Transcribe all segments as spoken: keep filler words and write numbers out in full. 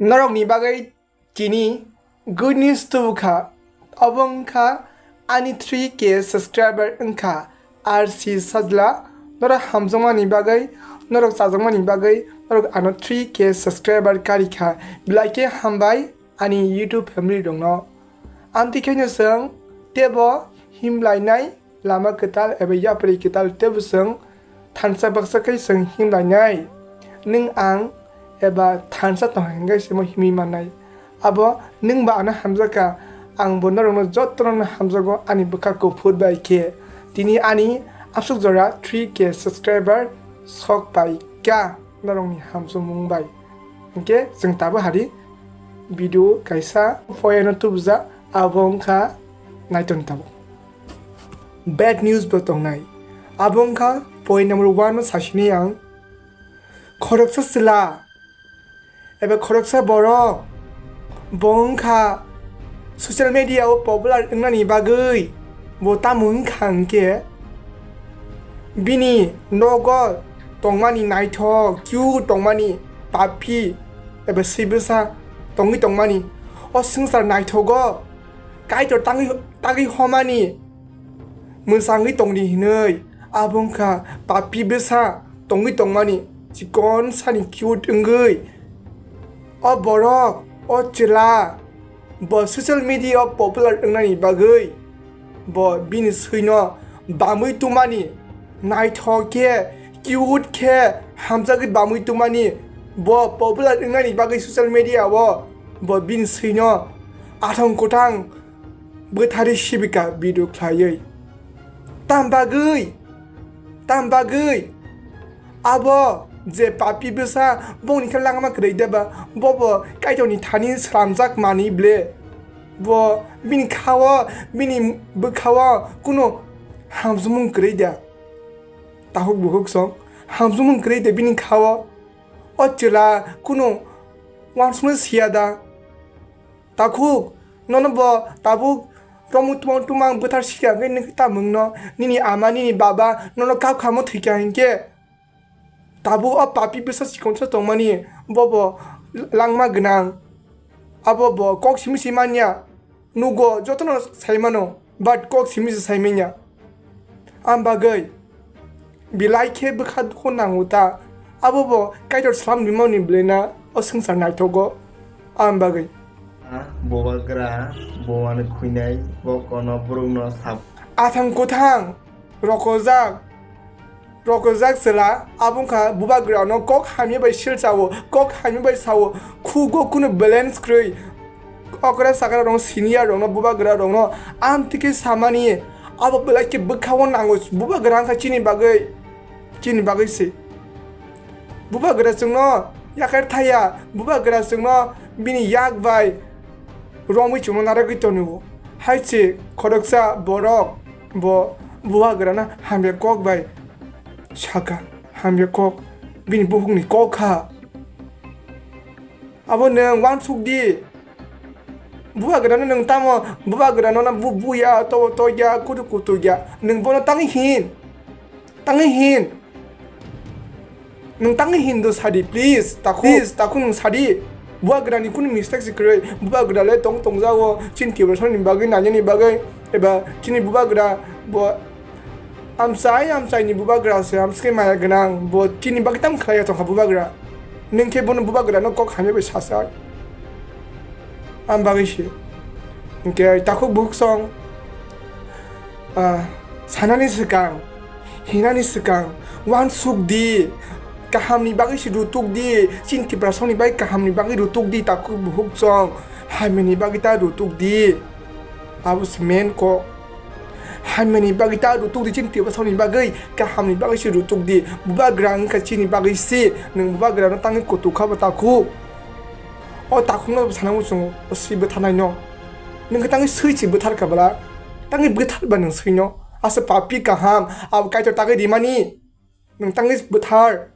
Norokni bagwi tini good news tubu kha, abo wngkha ani three K subscriber wngkha R C Sajla. Norok hamjakmani bagwi, norok chajakmani bagwi norok ano three K subscriber kari kha. Belai khe hambai ani YouTube family rokno. Amtwi khaino chwng teibo himlainai lama kwtal eba yapri kwtal teibo chwng thansa baksa khe chwng himlainai. Nwng ang eba thansa tong hwnkhe se mo himwi mannai. Abo nwng ba ano hamjakha, ang bo norokno jotono hamjago ani bwkha kuphur bai khe. Tini ani aswk jora three K subscriber sok pai kha norokni hamjakmung bai. Hinkhe chwng tabuk hari video kaisa poyano tubujak, abo wngkha naiton tabuk. Bad news bo tongnai. Abo wngkha point number one no sasini ang. Khoroksa chwla eba khoroksa borok bo wngkha social media o popular wngnani bagwi bo tamo wngkha hinkhe bini nogo tongmani naithok, cute tongmani papi eba sibwsa tongwi tongmani o swngchar naithogo Kaitor tangwi, tangwi homani mwsangwi tongdi hinwi, abo wngkha papi bwsa tongwi tongmani chikon sani cute wngwi. O borok, o chwla, bo social media o popular wngnani bagwi bo bini swino bamwi tumani, naithok khe, cute khe, hamjagwi bamwi tumani, bo popular wngnani bagwi social media o bo bini swino athang kwthang bwthari sibika video khlaiwi. Tam bagwi, tam bagwi abo je papi bwsa bongni khe langma kwrwi deba, bobo Kaitorni thani slamjak manwi ble. Bo bini khao, bini bwkhao kunu hamjwmung kwrwi da. Takhuk bukhuk song hamjwmung kwrwi da bini khao. O chwla kunu uansuknwi siya da. Takhuk, nono bo tabuk romwi tumang tumang bwthar sikha hwnkhe nwng tamungno nini ama nini baba nono kap khamo thwikha hinkhe tabuk o papi bwsa chikonsa tongmani bobo langma gwnang. Abo bo kok simi si manya. Nugo jotono sai mano, but kok simi se sai manya. Am bagwi belai khe bwkha dukhu nango ta, abo bo Kaitor slam rimani bwlwi na o swngchar naithogo. Am bagwi. Bubagra, buwani khwinai, bo kono borokno sab- Athang kwthang, rokojak, rokojak chwla, abo wngkha bubagrano kok hamya bai silchao, kok hamya bai sao, khugo kunu balance kwrwi. Okra sakra rok senior rokno bubagra rokno amtwi khe samani abo belai khe bwkhao nango bubagra wngkha chini bagwi, chini bagwi se. Bubagra chwngno yakar thaya, bubagra chwngno bini yak bai romwi chwngno narwgwi tongo. Hai se khoroksa borok bo bubagrano hamya kok bai saka, hamya kok bini bukhukni kok kha. Abo nwng uansuk di. Bubagrano nwng tamo, bubagrano no bu buya, tobo toya, kutu kutuya. Nwng bono tangwi hin. Tangwi hin. Nwng tangwi hin do sadi, please. Takhuk, please, takhuk nwng sadi. Bubagrani kunu mistake se kwrwi. Bubagra le tong tongjago, chini Tiprasani bagwi, nanyani bagwi, eba chini bubagra bo Amchai, amchaini bubagra se, amsike maya gwnang, bo chini bagwi tamo khlaiya tongkha bubagra. Nwng khe bono bubagrano kok hamya bai sasai. Am bagwi se. Hinkhe takhuk bukhuk song, ah, sanani swkang, hinani swkang, uansuk di, kahamni bagwi se rutuk di, chini Tiprasani bai kahamni bagwi rutuk di, takhuk bukhuk song, hamyani bagwi ta rutuk di. Abo se main kok. Hamyani bagwi ta rutuk di chini Tiprasani bagwi, kahamni bagwi se rutuk di. Bubagra wngkha chini bagwi se, nwng bubagrano tangwi kutuk kha bo takhuk. O takhukno sana muchungo, o si bwtharnaino. Nwng khe tangwi swi se bwthar kha bwla. Tangwi bwthar ba nwng swino. Asa papi kaham, abo Kaitor tagwi rimani. Nwng tangwi bwthar.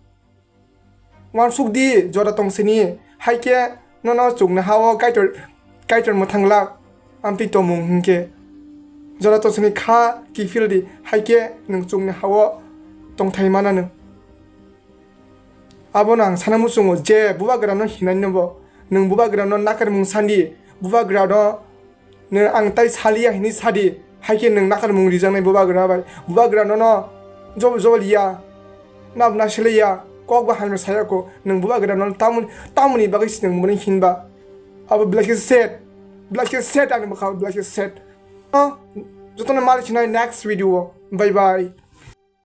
Uansuk di, jora tong sini, hai khe nono chuknoha-o Kaitor, Kaitor mwthang lak, amtwi tongmung hinkhe. Jora tong sini kha kiphil di, hai khe nwng chuknoha-o tongthai mana nwng. Abono ang sana muchungo je bubagrano hinani no bo, Nwng bubagra no nakarmung sandi, bubagra no nwng ang tai saliya hinwi sadi, haikhe nwng nakarmung rijaknai bubagra bai. Bubagra nono jobo jobo liya, nab na seleya, kok bo hamya saya ko, nwng bubagra nono tamoni, tamoni bagwi se nwng muni hinba. Abo belai khe sad, belai khe sad ani bwkha, belai khe sad. No, jotono malik sinai next video o. Bye bye.